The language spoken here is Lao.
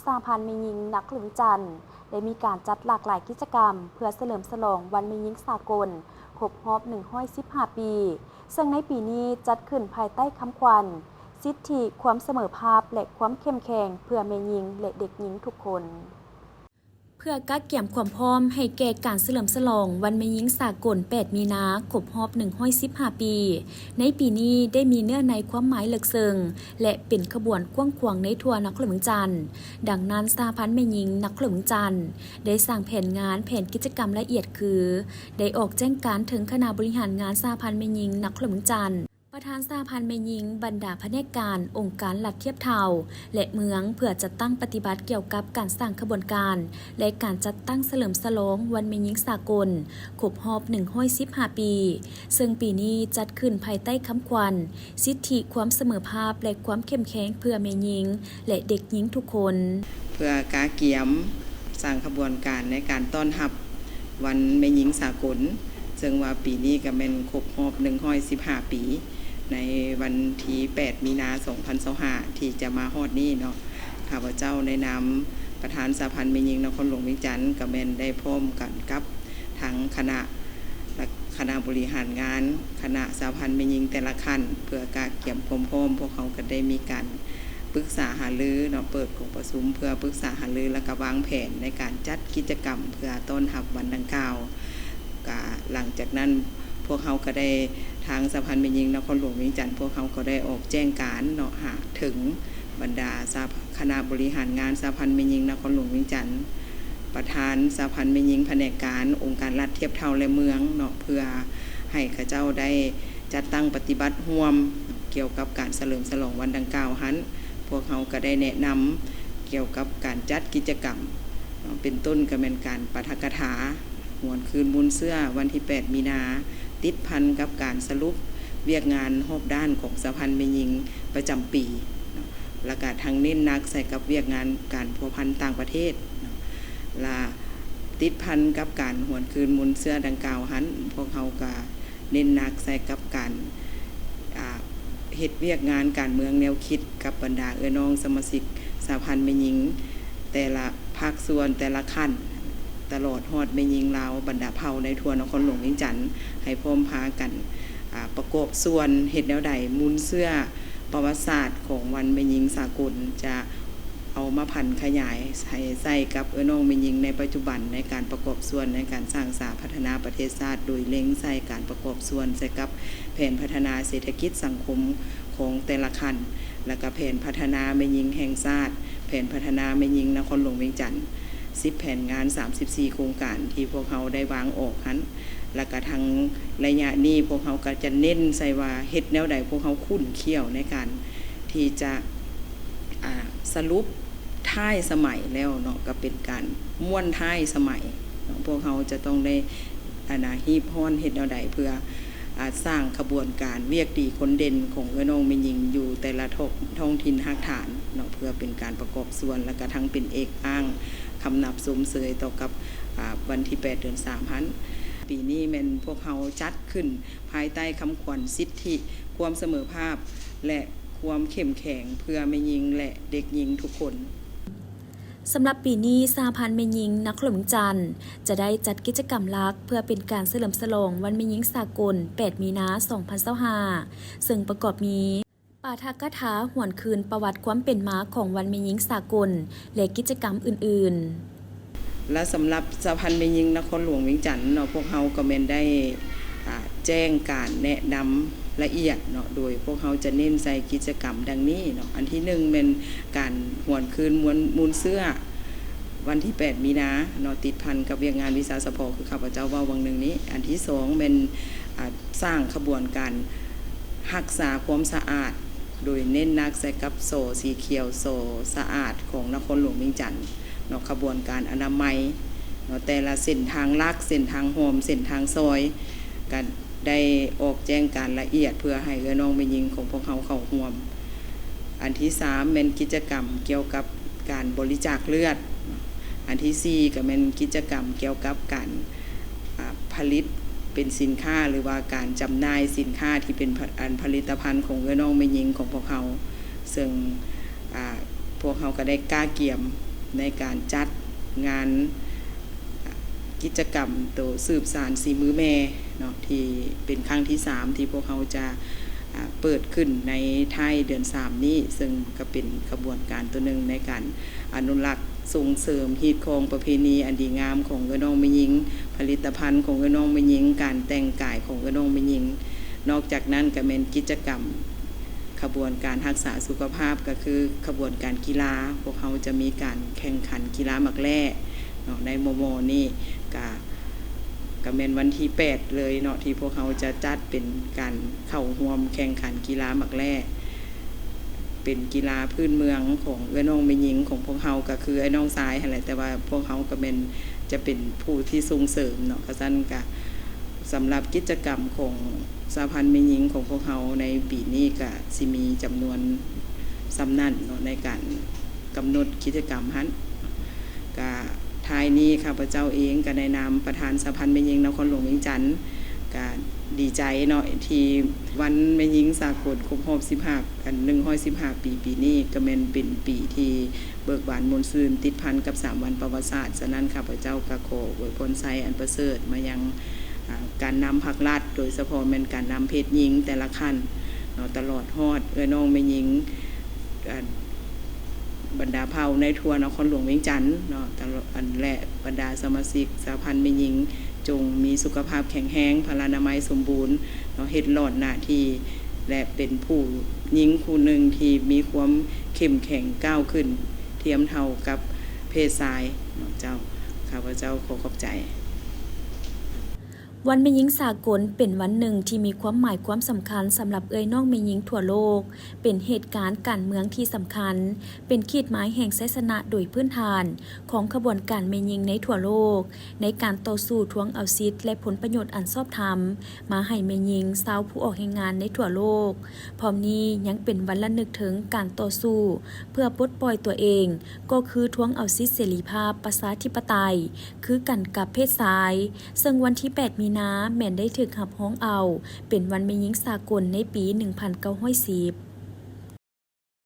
ສະຫະພັນແມ່ຍິງນະຄອນຫຼວງວຽງຈັນ ໄດ້ມີການຈັດຫຼາກຫຼາຍກິດຈະກຳ ເພື່ອສະເຫຼີມສະຫຼອງວັນແມ່ຍິງສາກົນ ຄົບຮອບໜຶ່ງຮ້ອຍສິບຫ້າປີ, ເຊິ່ງໃນປີນີ້ຈັດຂຶ້ນພາຍໃຕ້ຄຳຂວັນ ສິດທິ, ຄວາມສະເໝີພາບ ແລະ ຄວາມເຂັ້ມແຂງເພື່ອແມ່ຍິງ ແລະ ເດັກຍິງທຸກຄົນ. ເພື່ອກະກຽມຄວາມພ້ອມໃຫ້ແກ່ການສະເຫຼີມສະຫຼອງວັນແມ່ຍິງສາກົນ ແປດ ມີນາ ຄົບຮອບໜຶ່ງຮ້ອຍສິບຫ້າປີ, ໃນປີນີ້ໄດ້ມີເນື້ອໃນຄວາມໝາຍເລິກເຊິ່ງ ແລະ ເປັນຂະບວນກວ້າງຂວາງໃນທົ່ວນະຄອນຫຼວງວຽງຈັນ. ດັ່ງນັ້ນ, ສະຫະພັນແມ່ຍິງນະຄອນຫຼວງວຽງຈັນ ໄດ້ສ້າງແຜນງານ, ແຜນກິດຈະກຳລະອຽດຄື ໄດ້ອອກແຈ້ງການເຖິງຄະນະບໍລິຫານງານສະຫະພັນແມ່ຍິງນະຄອນຫຼວງວຽງຈັນ, ປະທານສະຫະພັນແມ່ຍິງ, ບັນດາພະແນກການ, ອົງການລັດທຽບເທົ່າ ແລະ ເມືອງ ເພື່ອຈັດຕັ້ງປະຕິບັດກ່ຽວກັບການສ້າງຂະບວນການ ແລະ ການຈັດຕັ້ງສະເຫຼີມສະຫຼອງວັນແມ່ຍິງສາກົນ ຄົບຮອບໜຶ່ງຮ້ອຍສິບຫ້າປີ, ເຊິ່ງປີນີ້ຈັດຂຶ້ນພາຍໃຕ້ຄຳຂວັນ ສິດທິ, ຄວາມສະເໝີພາບ ແລະ ຄວາມເຂັ້ມແຂງເພື່ອແມ່ຍິງ ແລະ ເດັກຍິງທຸກຄົນ. ເພື່ອກະກຽມສ້າງຂະບວນການໃນການຕ້ອນຮັບ ວັນແມ່ຍິງສາກົນ, ເຊິ່ງວ່າປີນີ້ກະແມ່ນຄົບຮອບໜຶ່ງຮ້ອຍສິບຫ້າປີ ໃນວັນທີແປດ ມີນາ ສອງພັນຊາວຫ້າ ທີ່ຈະມາຮອດນີ້ເນາະ. ຂ້າພະເຈົ້າໃນນາມປະທານສະຫະພັນແມ່ຍິງນະຄອນຫຼວງວຽງຈັນ ກະແມ່ນໄດ້ພ້ອມກັນກັບທາງຄະນະ ແລະ ຄະນະບໍລິຫານງານ, ຄະນະສະຫະພັນແມ່ຍິງແຕ່ລະຂັ້ນ ເພື່ອກະກຽມຄວາມພ້ອມ, ພວກເຮົາກະໄດ້ມີການ ປຶກສາຫາລືເນາະ, ເປີດກອງປະຊຸມເພື່ອປຶກສາຫາລື ແລ້ວກະວາງແຜນໃນການຈັດກິດຈະກຳເພື່ອຕ້ອນຮັບວັນດັ່ງກ່າວ. ກະຫຼັງຈາກນັ້ນ ພວກເຮົາກະໄດ້ ທາງສະຫະພັນແມ່ຍິງນະຄອນຫຼວງວຽງຈັນ ພວກເຮົາກະໄດ້ອອກແຈ້ງການເນາະ ຫາເຖິງບັນດາສະ ຄະນະບໍລິຫານງານສະຫະພັນແມ່ຍິງນະຄອນຫຼວງວຽງຈັນ, ປະທານສະຫະພັນແມ່ຍິງພະແນກການ, ອົງການລັດທຽບເທົ່າ ແລະ ເມືອງເນາະ ເພື່ອໃຫ້ເຂົາເຈົ້າໄດ້ ຈັດຕັ້ງປະຕິບັດຮ່ວມກ່ຽວກັບການສະເຫຼີມສະຫຼອງວັນດັ່ງກ່າວຫັ້ນ, ພວກເຮົາກະໄດ້ແນະນຳກ່ຽວກັບການຈັດກິດຈະກຳເນາະ, ເປັນຕົ້ນກະແມ່ນການປາຖະກະຖາ ຫວນຄືນມູນເຊື້ອວັນທີແປດ ມີນາ, ຕິດພັນກັບການສະຫຼຸບວຽກງານຮອບດ້ານຂອງສະຫະພັນແມ່ຍິງປະຈຳປີເນາະ, ລະກະທັງເນັ້ນໜັກໃສ່ກັບວຽກງານການພົວພັນຕ່າງປະເທດເນາະ, ລະຕິດພັນກັບການຫວນຄືນມູນເຊື້ອດັ່ງກ່າວຫັ້ນ, ພວກເຮົາກະ ເນັ້ນໜັກໃສ່ກັບການ ອາ ເຮັດວຽກງານການເມືອງແນວຄິດກັບບັນດາເອື້ອຍນ້ອງສະມາຊິກສະຫະພັນແມ່ຍິງແຕ່ລະພາກສ່ວນແຕ່ລະຂັ້ນ ຕະຫຼອດຮອດແມ່ຍິງລາວບັນດາເຜົ່າໃນທົ່ວນະຄອນຫຼວງວຽງຈັນ ໃຫ້ພ້ອມພາກັນ ອາ ປະກອບສ່ວນເຮັດແນວໃດມູນເຊື້ອປະຫວັດສາດຂອງວັນແມ່ຍິງສາກົນຈະ ເອົາມາຜັນຂະຫຍາຍໃຫ້ໃຊ້ກັບເອື້ອຍນ້ອງແມ່ຍິງໃນປັດຈຸບັນ ໃນການປະກອບສ່ວນໃນການສ້າງສາພັດທະນາປະເທດຊາດ ໂດຍເລັງໃສ່ການປະກອບສ່ວນໃສ່ກັບແຜນພັດທະນາເສດຖະກິດສັງຄົມຂອງແຕ່ລະຂັ້ນ ແລະ ກະແຜນພັດທະນາແມ່ຍິງແຫ່ງຊາດ, ແຜນພັດທະນາແມ່ຍິງນະຄອນຫຼວງວຽງຈັນ ສິບແຜນງານ ສາມສິບສີ່ໂຄງການທີ່ພວກເຮົາໄດ້ວາງອອກຫັ້ນ ແລະ ກະທັງໄລຍະນີ້ພວກເຮົາກະຈະເນັ້ນໃສ່ວ່າເຮັດແນວໃດພວກເຮົາຂຸ້ນຂ້ຽວໃນການ ທີ່ຈະ ອາ ສະຫຼຸບທ້າຍສະໄໝແລ້ວເນາະ ກະເປັນການມ້ວນທ້າຍສະໄໝເນາະ ພວກເຮົາຈະຕ້ອງໄດ້ ອັນນາ ຮີບຮ້ອນເຮັດແນວໃດເພື່ອ ອາ ສ້າງຂະບວນການວຽກດີຄົນເດັ່ນຂອງເອື້ອຍນ້ອງແມ່ຍິງຢູ່ແຕ່ລະທ້ອງ ທ້ອງຖິ່ນຮາກຖານເນາະ ເພື່ອເປັນການປະກອບສ່ວນ ແລະ ກະທັງເປັນເອກອ້າງຄຳນັບຊົມເຊີຍຕໍ່ກັບ ອາ ວັນທີແປດ ເດືອນສາມຫັ້ນ. ປີນີ້ແມ່ນພວກເຮົາຈັດຂຶ້ນ ພາຍໃຕ້ຄຳຂວັນສິດທິ, ຄວາມສະເໝີພາບ ແລະ ຄວາມເຂັ້ມແຂງເພື່ອແມ່ຍິງ ແລະ ເດັກຍິງທຸກຄົນ. ສຳລັບປີນີ້ ສະຫະພັນແມ່ຍິງນະຄອນຫຼວງວຽງຈັນ ຈະໄດ້ຈັດກິດຈະກຳຫຼັກເພື່ອເປັນການສະເຫຼີມສະຫຼອງວັນແມ່ຍິງສາກົນ ແປດ ມີນາ ສອງພັນຊາວຫ້າ ເຊິ່ງປະກອບມີ ປາຖະກະຖາຫວນຄືນປະຫວັດຄວາມເປັນມາຂອງວັນແມ່ຍິງສາກົນ ແລະ ກິດຈະກຳອື່ນໆ. ແລະ ສຳລັບສະຫະພັນແມ່ຍິງນະຄອນຫຼວງວຽງຈັນເນາະ ພວກເຮົາກໍແມ່ນໄດ້ ອາ ແຈ້ງການແນະນຳລະອຽດເນາະ ໂດຍພວກເຮົາຈະເນັ້ນໃສ່ກິດຈະກຳດັ່ງນີ້ເນາະ ອັນທີໜຶ່ງແມ່ນການຫວນຄືນມວນ ມູນເຊື້ອ ວັນທີແປດ ມີນາເນາະ ຕິດພັນກັບວຽກງານວິຊາສະເພາະ ຄືຂ້າພະເຈົ້າເວົ້າຫວ່າງໜຶ່ງນີ້. ອັນທີສອງແມ່ນ ອາ ສ້າງຂະບວນການຮັກສາຄວາມສະອາດ ໂດຍເນັ້ນໜັກໃສ່ກັບ ສ ສີຂຽວ ສ ສະອາດ ຂອງນະຄອນຫຼວງວຽງຈັນເນາະ ຂະບວນການອະນາໄມເນາະ ແຕ່ລະເສັ້ນທາງຫຼັກ ເສັ້ນທາງຮ່ອມ ເສັ້ນທາງຊອຍ ກະໄດ້ອອກແຈ້ງການລະອຽດ ເພື່ອໃຫ້ເອື້ອຍນ້ອງແມ່ຍິງຂອງພວກເຮົາເຂົ້າຮ່ວມ. ອັນທີສາມແມ່ນກິດຈະກຳກ່ຽວກັບການບໍລິຈາກເລືອດ. ອັນທີສີ່ກະແມ່ນກິດຈະກຳກ່ຽວກັບການ ອາ ຜະລິດເປັນສິນຄ້າ ຫຼືວ່າການຈຳໜ່າຍສິນຄ້າທີ່ເປັນ ອາ ອັນ ຜະລິດຕະພັນຂອງເອື້ອຍນ້ອງແມ່ຍິງຂອງພວກເຮົາ ເຊິ່ງ ອາ ພວກເຮົາກະໄດ້ກະກຽມ ໃນການຈັດງານ ກິດຈະກຳໂຕສືບສານສີມືແມ່ເນາະ ທີ່ເປັນຄັ້ງທີສາມ ທີ່ພວກເຮົາຈະ ອາ ເປີດຂຶ້ນໃນທ້າຍເດືອນສາມນີ້ ເຊິ່ງກໍເປັນຂະບວນການໂຕໜຶ່ງໃນການອະນຸລັກສົ່ງເສີມຮີດຄອງປະເພນີອັນດີງາມຂອງເອື້ອຍນ້ອງແມ່ຍິງ, ຜະລິດຕະພັນຂອງເອື້ອຍນ້ອງແມ່ຍິງ, ການແຕ່ງກາຍຂອງເອື້ອຍນ້ອງແມ່ຍິງ. ນອກຈາກນັ້ນກໍແມ່ນກິດຈະກຳ ຂະບວນການຮັກສາສຸຂະພາບ ກໍຄືຂະບວນການກິລາ, ພວກເຮົາຈະມີການແຂ່ງຂັນກິລາໝາກແລ້ເນາະ ໃນມໍ່ໆນີ້ ກະ ກະແມ່ນວັນທີແປດເລີຍເນາະ ທີ່ພວກເຮົາຈະຈັດເປັນການເຂົ້າຮ່ວມແຂ່ງຂັນກິລາໝາກແລ້ ເປັນກິລາພື້ນເມືອງຂອງເອື້ອຍນ້ອງແມ່ຍິງຂອງພວກເຮົາ ກໍຄືອ້າຍນ້ອງຊາຍຫັ້ນແຫຼະ ແຕ່ວ່າພວກເຮົາກໍແມ່ນຈະເປັນຜູ້ທີ່ສົ່ງເສີມເນາະ. ກະຊັ້ນກະ ສຳລັບກິດຈະກຳຂອງສະຫະພັນແມ່ຍິງຂອງພວກເຮົາໃນປີນີ້ກະຊິມີຈຳນວນສ່ຳນັ້ນເນາະ ໃນການກຳນົດກິດຈະກຳຫັ້ນ. ກະທ້າຍນີ້ຂ້າພະເຈົ້າເອງກະໃນນາມປະທານສະຫະພັນແມ່ຍິງນະຄອນຫຼວງວຽງຈັນ ກະດີໃຈເນາະ ທີ່ວັນແມ່ຍິງສາກົນຄົບຮອບສິບຫ້າ ອັນ ໜຶ່ງຮ້ອຍສິບຫ້າປີ ປີນີ້ກະແມ່ນເປັນປີທີ່ ເບີກບານມ່ວນຊື່ນ ຕິດພັນກັບສາມວັນປະຫວັດສາດ. ສະນັ້ນ ຂ້າພະເຈົ້າກໍຂໍອວຍພອນໄຊອັນປະເສີດມາຍັງ ອາ ການນຳພັກລັດ ໂດຍສະເພາະແມ່ນການນຳເພດຍິງແຕ່ລະຂັ້ນເນາະ ຕະຫຼອດຮອດເອື້ອຍນ້ອງແມ່ຍິງ ອາ ບັນດາເຜົ່າໃນທົ່ວນະຄອນຫຼວງວຽງຈັນເນາະ ຕະຫຼອດ ອັນ ແລະ ບັນດາສະມາຊິກສະຫະພັນແມ່ຍິງ ຈົ່ງມີສຸຂະພາບແຂງແຮງ, ພະລານາໄມສົມບູນເນາະ, ເຮັດລອດໜ້າທີ່ ແລະ ເປັນຜູ້ຍິງຜູ້ໜຶ່ງທີ່ມີຄວາມເຂັ້ມແຂງກ້າວຂຶ້ນ ທຽມເທົ່າກັບເພດຊາຍເນາະເຈົ້າ. ຂ້າພະເຈົ້າຂໍຂອບໃຈ. ວັນແມ່ຍິງສາກົນເປັນວັນໜຶ່ງທີ່ມີຄວາມໝາຍຄວາມສຳຄັນສຳລັບເອື້ອຍນ້ອງແມ່ຍິງທົ່ວໂລກ, ເປັນເຫດການການເມືອງທີ່ສຳຄັນ, ເປັນຂີດໝາຍແຫ່ງໄຊຊະນະໂດຍພື້ນຖານຂອງຂະບວນການແມ່ຍິງໃນທົ່ວໂລກ ໃນການຕໍ່ສູ້ທວງເອົາສິດ ແລະ ຜົນປະໂຫຍດອັນຊອບທຳມາໃຫ້ແມ່ຍິງຊາວຜູ້ອອກແຮງງານໃນທົ່ວໂລກ. ພ້ອມນີ້ຍັງເປັນວັນລະນຶກເຖິງການຕໍ່ສູ້ເພື່ອປົດປ່ອຍຕົວເອງ ກໍຄືທວງເອົາສິດເສລີພາບປະຊາທິປະໄຕ ຄືກັນກັບເພດຊາຍ, ເຊິ່ງວັນທີແປດມີນາແມ່ນໄດ້ຖືກຮັບຮອງເອົາເປັນວັນແມ່ຍິງສາກົນໃນປີໜຶ່ງພັນເກົ້າຮ້ອຍສິບ.